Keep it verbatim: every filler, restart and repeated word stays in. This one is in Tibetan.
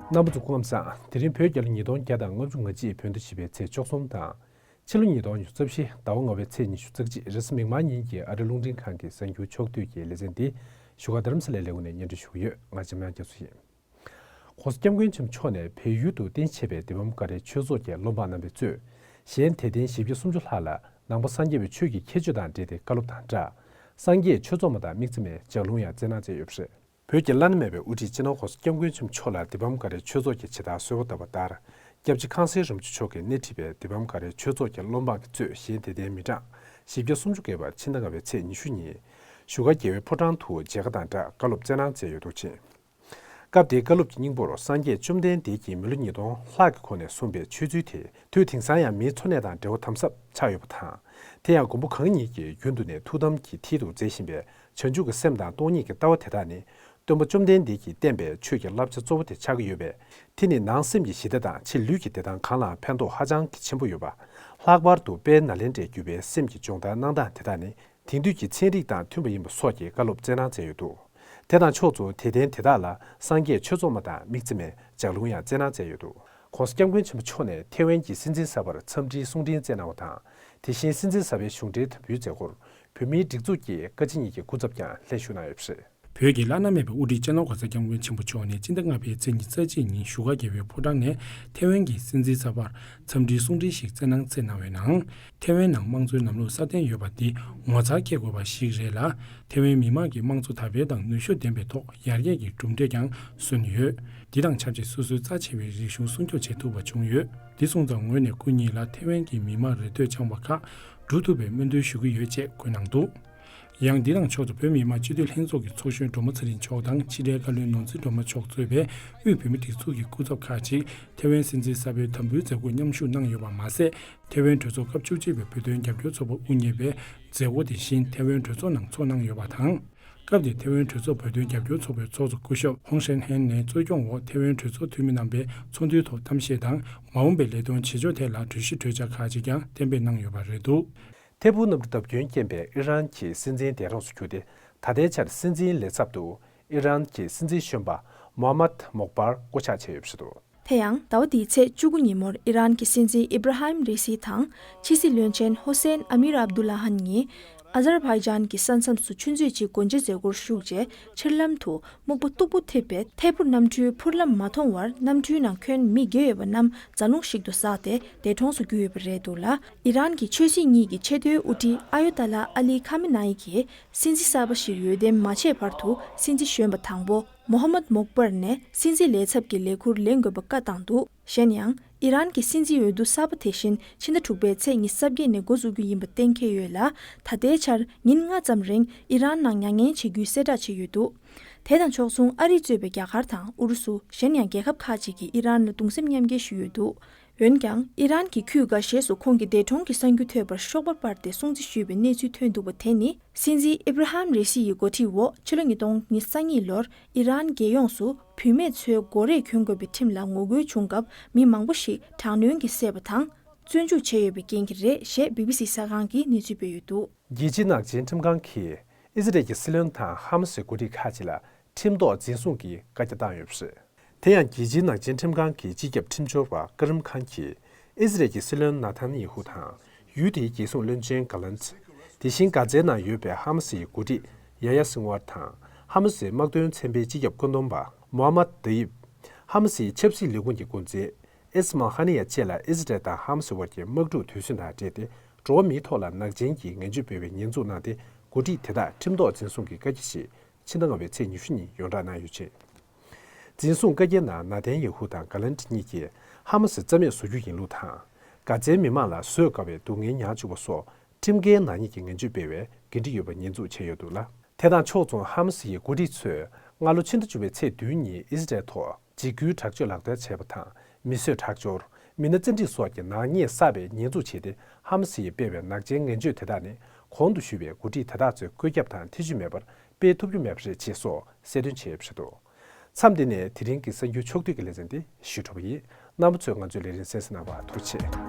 རྣམ་པ་ཚོ་སྐུ་ཁམས་བཟང་། དེ་རིང་བོད་རྒྱལ་ལོ་ཉིས་སྟོང་བརྒྱ་དང་ལྔ་བཅུ་ང་གཅིག་བོད་ཟླ་བཞི་པའི་ཚེས་བཅུ་གསུམ་དང་། ཕྱི་ལོ་ཉིས་སྟོང་ཉི་ཤུ་རྩ་བཞི་ཟླ་བ་ལྔ་པའི་ཚེས་ཉི་ཤུ་རྩ་གཅིག་རེས་གཟའ་མིག་དམར་ཉིན་གྱི་ཨ་རི་རླུང་འཕྲིན་ཁང་གི་གསར་འགྱུར་ཕྱོགས་བསྡུས་ཀྱི་ལེ་ཚན་འདི་བཞུགས་སྒར་རྡ་རམ་ས་ལའི་ལས་ཁུངས་ནས་སྙན་སྒྲོན་ཞུ་གི་ཡོད། ང་འཇམ་དབྱངས་རྒྱ་མཚོ་ཡིན། ྋགོང་ས་ྋསྐྱབས་མགོན་ཆེན་པོ་མཆོག་ནས་བལ་ཡུལ་དུ་རྟེན་གཞི་བྱས་པའི་དིལ་བམ་ཀ་རའི་ཆོས་ཚོགས་ཀྱི་བློ་འབངས་རྣམ་པའི་གཙོས། གཞན་དད་ལྡན་བཞི་བརྒྱ་སུམ་ཅུ་ལྷག་ལ་ནང་པ་སངས་རྒྱས་པའི་ཆོས་ཀྱི་ཁྱད་ཆོས་དང་འབྲེལ་ཏེ་བཀའ་སློབ་དང་སྦྲགས། སངས་རྒྱས་ཆོས་ཚོགས་མ་དང་དམིགས་བརྩེ་མའི་ལྗགས་ལུང་ཡང་སྩལ་གནང་མཛད་ཡོད་པ་རེད། བོད་ཀྱི་བླ་ན་མེད་པའི་དབུ་ཁྲིད་སྤྱི་ནོར་ྋགོང་ས་ྋསྐྱབས་མགོན་ཆེན་པོ་མཆོག་ལ་དིལ་བམ་ཀ་རའི་ཆོས་ཚོགས་ཀྱིས་ཇི་ལྟར་གསོལ་བ་བཏབ་པ་ལྟར། སྐྱབས་རྗེ་ཁང་གསར་རིན་པོ་ཆེ་མཆོག་གིས་སྣེ་ཁྲིད་པའི་དིལ་བམ་ཀ་རའི་ཆོས་ཚོགས་ཀྱི་བློ་འབངས་ཀྱིས་གཙོས་གཞན་དད་ལྡན་མི་གྲངས་བཞི་བརྒྱ་སུམ་ཅུ་བརྒལ་བར་ཕྱི་ཟླ་ལྔ་པའི་ཚེས་ཉི་ཤུ་ཉིན། བཞུགས་སྒར་རྒྱལ་བའི་ཕོ་བྲང་དུ་མཇལ་ཁ་དང་སྦྲགས་བཀའ་སློབ་སྩལ་གནང་མཛད་ཡོད་འདུག་ཅིང་། སྐབས་དེའི་བཀའ་སློབ་ཀྱི་སྙིང་པོར་སངས་རྒྱས་བཅོམ་ལྡན་འདས་ཀྱིས་མི་ལོ་ཉིས་སྟོང་ལྷག་གི་གོང་ནས་གསུངས་པའི་ཆོས་ཚུལ་དེ་དུས་དེང་སང་ཡང་མིའི་འཚོ་གནས་དང་འབྲེལ་བ་དམ་ཟབ་ཆགས་ཡོད་པ་དང་། དེ་ཡང་མགོན་པོ་གང་ཉིད་ཀྱིས་རྒྱུན་དུ་ནས་ཐུགས་དམ་གྱི་མཐིལ་དུ་མཛད་བཞིན་པའི་བྱང་ཆུབ་ཀྱི་སེམས་དང་སྟོང་ཉིད་ཀྱི་ལྟ་བ་དེ་དག་ནི། སྟོན་པ་བཅོམ་ལྡན་འདས་ཀྱིས་བསྟན་པའི་ཆོས་ཀྱི་བསླབ་བྱ་གཙོ་བོ་དེ་ཆགས་ཀྱི་ཡོད་པས། དེ་ནི་ནང་སེམས་ཀྱི་ཞི་བདེ་དང་ཕྱི་ལུས་ཀྱི་བདེ་ཐང་གང་ལའང་ཕན་ཐོགས་ཧ་ཅང་གི་ཆེན་པོ་ཡོད་པ། ལྷག་པར་དུ་དཔལ་ནཱ་ལེནྡྲས་བརྒྱུད་པའི་སེམས་ཀྱི་སྦྱོང་བརྡར་གནང་སྟངས་དེ་དག་ནི། དེང་དུས་ཀྱི་ཚན་རིག་དང་མཐུན་པ་ཡིན་པ་སོགས་ཀྱི་བཀའ་སློབ་སྩལ་གནང་མཛད་ཡོད་འདུག་དེ་དང་ཕྱོགས་མཚུངས་དད་ལྡན་དེ་དག་ལ་སངས་རྒྱས་ཆོས་ཚོགས་མ་དང་དམིགས་བརྩེ་མའི་ལྗགས་ལུང་ཡང་སྩལ་གནང་མཛད་ཡོད་འདུག ྋགོང་ས་ྋསྐྱབས་མགོན་ཆེན་པོ་མཆོག་ནས་ཐེ་ཝན་གྱི་སྲིད་འཛིན་གསར་པར་འཚམས་འདྲིའི་གསུང་འཕྲིན་སྩལ་གནང་བ་དང་། དེ་བཞིན་སྲིད་འཛིན་གསར་པའི་གཞུང་འབྲེལ་དམ་འབུལ་མཛད་སྒོར་བོད་མིའི་སྒྲིག་འཛུགས་ཀྱི་བཀའ་སྤྱི་གཉིས་ཀྱི་སྐུ་ཚབ་ཀྱང་ལྷན་ཞུགས་གནང་ཡོད་པ་རེད། བོད་ཀྱི་བླ་ན་མེད་པའི་དབུ་ཁྲིད་སྤྱི་ནོར་ྋགོང་ས་ྋསྐྱབས་མགོན་ཆེན་པོ་མཆོག་ནས་སྤྱི་ཟླ་ལྔ་པའི་ཚེས་ཉི་ཤུ་རྩ་གཅིག་ཉིན་བཞུགས་སྒར་རྒྱལ་བའི་ཕོ་བྲང་ནས་ཐེ་ཝན་གྱི་སྲིད་འཛིན་གསར་པར་འཚམས་འདྲིའི་གསུང་འཕྲིན་ཞིག་སྩལ་གནང་མཛད་གནང་བའི་ནང་། ཐེ་ཝན་ནང་དམངས་གཙོའི་ལམ་ལུགས་སྲ་བརྟན་ཡོད་པ་འདི་ངོ་མཚར་སྐྱེ་དགོས་པ་ཞིག་རེད་ལ། ཐེ་ཝན་མི་དམངས་ཀྱི་དམངས་གཙོ་དར་སྤེལ་དང་ནུས་ཤུགས་ལྡན་པའི་ཐོག་ཡར་རྒྱས་ཀྱི་གྲུབ་འབྲས་ཀྱང་སོན་ཡོད། འདི་དང་ཆབས་ཅིག་སོ་སོའི་རྩ་ཆེ་བའི་རིག་གཞུང་སྲུང་སྐྱོབ་བྱེད་ཐུབ་པ་བྱུང་ཡོད། འདི་སོང་ཙང་ངོས་ནས་སྐུ་ཉིད་ལ་ཐེ་ཝན་གྱི་མི་དམངས་རེ་འདོད་འཆང་བ་ཁག་འགྲུབ་ཐུབ་པའི་སྨོན་འདུན་ཞུ་གི་ཡོད་ཅེས་འཁོད་གནང་འདུག་ཡང་འདི་དང་ཕྱོགས་སུ་བོད་མི་མང་སྤྱི་འཐུས་ལྷན་ཚོགས་ཀྱི་ཚོགས་གཞོན་སྒྲོལ་མ་ཚེ་རིང་མཆོག་དང་ཕྱི་དྲིལ་བཀའ་བློན་ནོར་འཛིན་སྒྲོལ་མ་མཆོག་གཙོས་པའི་དབུས་བོད་མིའི་སྒྲིག་འཛུགས་ཀྱི་སྐུ་ཚབ་ཁག་ཅིག་ཐེ་ཝན་སྲིད་འཛིན་གསར་པའི་དམ་འབུལ་མཛད་སྒོར་མཉམ་ཞུགས་གནང་ཡོད་པ་མ་ཟད། ཐེ་ཝན་གྲོས་ཚོགས་སྐབས་བཅུ་གཅིག་པའི་བོད་དོན་རྒྱབ་སྐྱོར་ཚོགས་པ་དབུ་བརྙེས་པའི་མཛད་སྒོ་དེ་བཞིན་ཐེ་ཝན་གྲོས་ཚོགས་ནང་ཚོགས་གནང་ཡོད་པ་དང་། སྐབས་དེར་ཐེ་ཝན་གྲོས་ཚོགས་བོད་དོན་རྒྱབ་སྐྱོར་ཚོགས་པའི་ཚོགས་གཙོ་སྐུ་ཞབས་ཧོང་ཧྲན་ཧན་ནས་གཙོ་སྐྱོང་འོག་ཐེ་ཝན་གྲོས་ཚོགས་འཐུས་མི་རྣམ་པས་ཚོགས་འདུའི་ཐོག་གཏམ་བཤད་དང་མ་འོངས་པའི་ལས་དོན་བྱེད་ཕྱོགས་ཐད་ལ་གྲོས་གཞི་གྲོས་འཆར་ཁག་ཅིག་ཀྱང་གཏན་འབེབས་གནང་ཡོད་པ་རེད་འདུག་ཐད་འཕུར་གནམ་གྲུ་བརྡབ་སྐྱོན་རྐྱེན་པས་ཨི་རན་གྱི་སྲིད་འཛིན་འདས་གྲོངས་སུ་གྱུར་ཏེ། ད་ལྟའི་ཆར་སྲིད་འཛིན་ལས་ཚབ་ཏུ་ཨི་རན་གྱི་སྲིད་འཛིན་གཞོན་པ་མོ་ཧམ་མད་མོག་པར་བསྐོ་གཞག་བྱས་ཡོད་པ་རེད་འདུག་དེ་ཡང་ཟླ་བ་འདིའི་ཚེས་བཅུ་དགུ་ཉིན་མོར་ཨི་རན་གྱི་སྲིད་འཛིན་ཨི་བྷ་ར་ཧིམ་རེ་སི་དང་ཕྱི་སྲིད་བློན་ཆེན་ཧོ་སེན་ཨ་མིར་ཨབ་དུ་ལ་ཧན་གཉིས་ཨ་ཛར་བྷའི་ཇན་གྱི་ས་མཚམས་སུ་ཆུ་མཛོད་ཅིག་སྒོ་འབྱེད་མཛད་སྒོར་ཞུགས་རྗེས་ཕྱིར་ལམ་དུ་སྨུག་པ་སྟུག་པོ་ཐེབས་པའི་ཐད་འཕུར་གནམ་གྲུའི་འཕུར་ལམ་མ་མཐོང་བར་གནམ་གྲུའི་ནང་ཁྱོན་མི་བརྒྱད་ཡོད་པ་རྣམས་རྫ་ལུང་ཞིག་ཏུ་ཟགས་ཏེ་འདས་གྲོངས་སུ་གྱུར་ཡོད་པ་རེད་འདུག་ལ། ཨི་རན་གྱི་ཆོས་སྲིད་གཉིས་ཀྱི་ཆེས་མཐོའི་དབུ་ཁྲིད་ཨ་ཡོ་ཏ་ལ་ཨ་ལི་ཁ་མེ་ན་ཡི་གིས་སྲིད་འཛིན་གསར་པ་ཞིག་འོས་འདེམས་མ་བྱས་བར་དུ་སྲིད་འཛིན་གཞོན་པ་དང་པོ་མོ་ཧམ་མད་མོག་པར་ནས་སྲིད་འཛིན་ལས་ཚབ་ཀྱི་ལས་ཁུར་ལེན་དགོས་པ་བཀའ་བཏང་འདུག་གཞན་ཡང་ཨི་རན་གྱི་སྲིད་འཛིན་འོས་བསྡུ་གསར་པ་དེ་བཞིན་ཕྱི་ཟླ་དྲུག་པའི་ཚེས་ཉི་ཤུ་རྩ་བརྒྱད་ནས་འགོ་འཛུགས་རྒྱུ་ཡིན་པ་གཏན་འཁེལ་ཡོད་ལ། ད་ལྟའི་ཆར་ཉིན་ལྔ་ཙམ་རིང་ཨི་རན་ནང་མྱ་ངན་བྱེད་རྒྱུའི་གསལ་བསྒྲགས་བྱས་ཡོད་འདུག་དེ་དང་ཕྱོགས་མཚུངས་ཨ་རིས་གཙོས་པའི་རྒྱ་གར་དང་ཨུ་རུ་སུ་གཞན་ཡང་རྒྱལ་ཁབ་ཁག་ཅིག་གིས་ཨི་རན་ལ་གདུང་སེམས་མཉམ་སྐྱེད་ཞུས་ཡོད་འདུག་འོན་ཀྱང་ཨི་རན་གྱི་ཁུལ་འགའ་ཤས་སུ་ཁོང་གི་འདས་གྲོངས་ཀྱི་གསར་འགྱུར་ཐོས་པར་ཤོག་སྦག་སྤར་ཏེ་སྲུང་བརྩི་ཞུས་པའི་གནས་ཚུལ་ཐོན་འདུག་པ་དེ་ནི་སྲིད་འཛིན་ཨི་བྷ་ར་ཧམ་རེ་སི་ཡི་འགོ་ཁྲིད་འོག་ཕྱི་ལོ་ཉིས་སྟོང་ཉི་ཤུ་རྩ་གཉིས་ལོར་ཨི་རན་རྒྱལ་ཡོངས་སུ་བུད་མེད་ཚོའི་མགོ་རས་གྱོན་དགོས་པའི་ཁྲིམས་ལ་ངོ་རྒོལ་བྱུང་སྐབས་མི་མང་པོ་ཞིག་དྲག་གནོན་གྱིས་བསད་པ་དང་བཙོན་འཇུག་བྱས་ཡོད་པའི་རྐྱེན་གྱིས་རེད་ཞེས་བི་བི་སི་གསར་ཁང་གིས་གནས་ཚུལ་སྤེལ་ཡོད་འདུག་རྒྱལ་སྤྱིའི་ནག་ཅན་ཁྲིམས་ཁང་གིས་ཨི་ཟི་རལ་གྱི་སྲིད་བློན་དང་ཧ་མ་སིའི་འགོ་ཁྲིད་ཁག་ཅིག་ལ་ཁྲིམས་ཐོག་འཛིན་བཟུང་གི་བཀའ་རྒྱ་བཏང་ཡོད་པ་རེད། དེ་ཡང་རྒྱལ་སྤྱིའི་ནག་ཅན་ཁྲིམས་ཁང་གི་སྤྱི་ཁྱབ་ཁྲིམས་སྦྱོར་བ་ཀ་རིམ་ཁཱན་གྱིས་ཨི་ཟི་རལ་གྱི་སྲིད་བློན་ནཱ་ཐན་ཡེ་ཧུ་དང་ཡུལ་དེའི་རྒྱལ་སྲུང་བློན་ཆེན་གྷ་ལན། དེ་བཞིན་གྷ་ཛའི་ནང་ཡོད་པའི་ཧ་མ་སིའི་འགོ་ཁྲིད་ཡ་ཡ་སིན་ཝར་དང་ཧ་མ་སིའི་དམག་དོན་ཚན་པའི་སྤྱི་ཁྱབ་བཀོད་འདོམས་པ་མོ་ཧ་མད་དཱ་ཡིབ། ཧ་མ་སིའི་ཆབ་སྲིད་ལས་ཁུངས་ཀྱི་འགོ་འཛིན་ཨིས་མཱལ་ཧ་ནི་ཡ་བཅས་ལ་ཨི་ཟི་རལ་དང་ཧ་མ་སི་དབར་གྱི་དམག་འཁྲུག་དུས་ཟིང་དང་འབྲེལ་ཏེ་འགྲོ་བ་མིའི་ཐོག་ལ་ནག་ཅན་གྱི་ངན་བྱུས་སྤེལ་བའི་ཉེས་འཛུགས་གནང་སྟེ་འགོ་ཁྲིད་དེ་དག་ཁྲིམས་ཐོག་འཛིན་བཟུང་གི་བཀའ་རྒྱ་ཞིག་ཕྱི་ཟླ་ལྔ་པའི་ཚེས་ཉི་ཤུ་ཉིན་ཡོངས་བསྒྲགས་གནང་ཡོད་ཅིང་། འཛིན་བཟུང་བཀའ་རྒྱའི་ནང་ནཱ་ཐན་ཡེ་ཧུ་དང་གྷ་ལན་ཊི་གཉིས་ཀྱིས་ཧ་མ་སི་རྩ་མེད་བཟོ་རྒྱུ་ཡིན་ལུགས་དང་། གྷ་ཛའི་མི་མང་ལ་བཟོད་དཀའ་བའི་སྡུག་བསྔལ་མྱངས་བཅུག་པ་སོགས་ཁྲིམས་འགལ་ནག་ཉེས་ཀྱི་ངན་བྱུས་སྤེལ་བའི་འགན་འཁྲི་ཡོད་པ་ཉེས་འཛུགས་བྱས་ཡོད་འདུག་ལ། དེ་དང་ཕྱོགས་མཚུངས་ཧ་མ་སི་ཡི་འགོ་ཁྲིད་ཚོས་སྔ་ལོ་ཕྱི་ཟླ་བཅུ་པའི་ཚེས་བདུན་ཉིན་ཨི་ཟི་རལ་ཐོག་འཇིགས་སྐུལ་དྲག་སྤྱོད་ལག་བསྟར་བྱས་པ་དང་། མི་གསོད་ཁྲག་སྦྱོར། མི་སྣ་བཙན་ཁྲིད་སོགས་ཀྱི་ནག་ཉེས་བསགས་པའི་ཉེས་འཛུགས་བྱས་ཏེ། ཧ་མ་སི་ཡིས་སྤེལ་བའི་ནག་ཅན་ངན་བྱུས་དེ་དག་ནི། གོང་དུ་ཞུས་པའི་འགོ་ཁྲིད་དེ་དག་ཚོའི་བཀོད་ཁྱབ་དང་ཐེ་བྱུས་མེད་པར་སྤེལ་ཐུབ་རྒྱུ་མེད་པ་རེད་ཅེས་སོགས་གསལ་སྟོན་བྱས་ཡོད་པ་རེད་འདུག་མཚམས་འདི་ནས་དེ་རིང་གི་གསར་འགྱུར་ཕྱོགས་བསྡུས་ཀྱི་ལེ་ཚན་འདི་ཞུས་གྲུབ་པ་ཡིན། རྣམ་པ་ཚོས་ང་ཚོའི་ལས་རིམ་གསན་གཟིགས་གནང་བར་ཐུགས་རྗེ་ཆེ།